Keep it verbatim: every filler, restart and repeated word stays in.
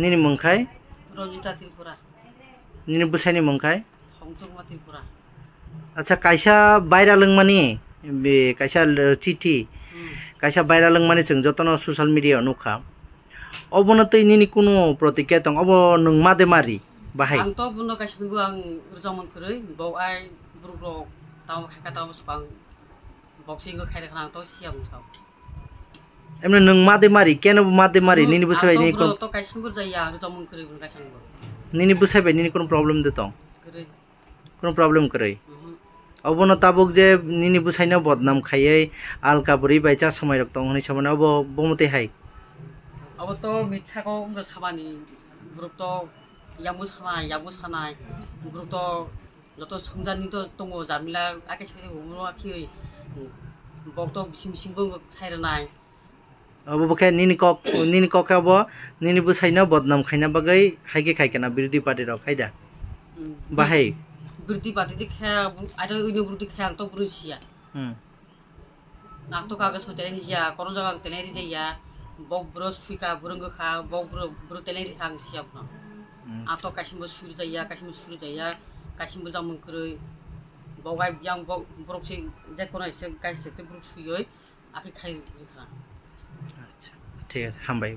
Nini mung khai? Ranjita Tripura. Nini bwsaini mung khai? Hongchukma Tripura. Acha, kaisa viral wngmani, be, kaisa l-, chithi, Hmm. kaisa viral wngmani chwng jotono social media o nukha. Obono twi nini kunu protikya tong, obo nwng ma de mari bahai? Ang to buno kaisa nungbo ang rwchapmung kwrwi, bo ai borok rok tamo khaika tamo swkang boxing o khairokha ang to siya mungsa. Emne nwng ma de mari, keno bo ma de mari, Ang nini bwsai bai to nini bro kon- to kaisa nungbo jaya, ang rwchapmung kwrwi buno kaisa nungbo. Nini bwsai bai nini kunu problem de tong? Kwrwi. Kunu problem kwrwi? Mhm. Obono tabuk je nini bwsaino bodnam khaiwi alka bwrwi bai cha swmai rok tong hwnwi samani obo bo mwtwi hai? Obo to mitha kok wngkha samani, borok to yakung sanai, yakung sanai, borok to joto swngjani to tongo jamila, ake sake bo moro akhiwi, bok to bising bising bo sai rwnai. Obo bo khe nini kok, nini kok khe obo nini bwsaino bodnam khaina bagwi hai khe khai kana birodhi party rok hai da? Hmm. Bahai? Birodhi party de khe, aro ino birodhi khe ang to bwrwi siya. Hmm. Ang to kaga soi tenai rijaya, kono jaga ang tenai rijaya, bok bwrwi suika, bwrwi wngkha, bok bwrwi, bwrwi tenai rikha ang siya bono. Hmm. Ang to kaisimbo suri jaya, kaisimbo suri jaya, kaisimbo jamung kwrwi, bok ai yang bok borok se je kono se kaisa se borok suiwi, akhe khai rikha. Acha, thik ase, hambai.